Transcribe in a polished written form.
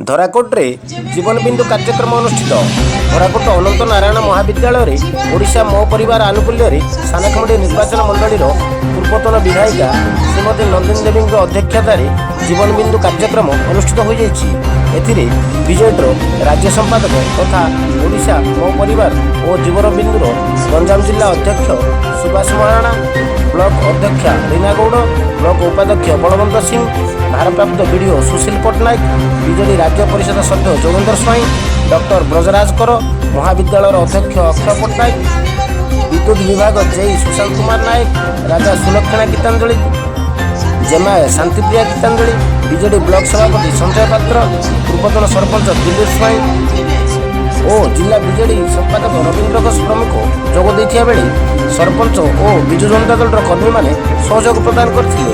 ଧରାକୋଟରେ ଜୀବନ ବିନ୍ଦୁ କାର୍ଯ୍ୟକ୍ରମ ଅନୁଷ୍ଠିତ। ଧରାକୋଟ ଅନନ୍ତ ନାରାୟଣ ମହାବିଦ୍ୟାଳୟରେ ଓଡ଼ିଶା ମୋ ପରିବାର ଆନୁକୂଲ୍ୟରେ ସାନଖେମୁଣ୍ଡି ନିର୍ବାଚନ ମଣ୍ଡଳୀର ପୂର୍ବତନ ବିଧାୟିକା ଶ୍ରୀମତୀ ନନ୍ଦିନୀ ଦେବୀଙ୍କ ଅଧ୍ୟକ୍ଷତାରେ ଜୀବନ ବିନ୍ଦୁ କାର୍ଯ୍ୟକ୍ରମ ଅନୁଷ୍ଠିତ ହୋଇଯାଇଛି। ଏଥିରେ ବିଜେଡ଼ିର ରାଜ୍ୟ ସମ୍ପାଦକ ତଥା ଓଡ଼ିଶା ମୋ ପରିବାର ଓ ଜୀବନ ବିନ୍ଦୁର ଗଞ୍ଜାମ ଜିଲ୍ଲା ଅଧ୍ୟକ୍ଷ ସୁବାସ ମହାରଣା, ବ୍ଲକ ଅଧ୍ୟକ୍ଷା ରୀନା ଗୌଡ଼, ବ୍ଲକ ଉପାଧ୍ୟକ୍ଷ ବଳବନ୍ତ ସିଂ, ଭାରପ୍ରାପ୍ତ ବିଡ଼ିଓ ସୁଶୀଲ ପଟ୍ଟନାୟକ, ବିଜେଡି ରାଜ୍ୟ ପରିଷଦ ସଭ୍ୟ ଯୋଗେନ୍ଦ୍ର ସ୍ୱାଇଁ, ଡକ୍ଟର ବ୍ରଜରାଜ କର, ମହାବିଦ୍ୟାଳୟର ଅଧ୍ୟକ୍ଷ ଅକ୍ଷୟ ପଟ୍ଟନାୟକ, ବିଦ୍ୟୁତ ବିଭାଗ ଜେଇ ସୁଶାନ୍ତ କୁମାର ନାୟକ, ରାଜା ସୁଲକ୍ଷଣା ଗୀତାଞ୍ଜଳି, ଜେମା ଶାନ୍ତିପ୍ରିୟା ଗୀତାଞ୍ଜଳି, ବିଜେଡି ବ୍ଲକ ସଭାପତି ସଞ୍ଜୟ ପାତ୍ର, ପୂର୍ବତନ ସରପଞ୍ଚ ଦିଲ୍ଲୀପ ସ୍ୱାଇଁ ଓ ଜିଲ୍ଲା ବିଜେଡି ସମ୍ପାଦକ ରବୀନ୍ଦ୍ର ଘୋଷ ପ୍ରମୁଖ ଯୋଗ ଦେଇଥିବା ବେଳେ ସରପଞ୍ଚ ଓ ବିଜୁ ଜନତା ଦଳର କର୍ମୀମାନେ ସହଯୋଗ ପ୍ରଦାନ କରିଥିଲେ।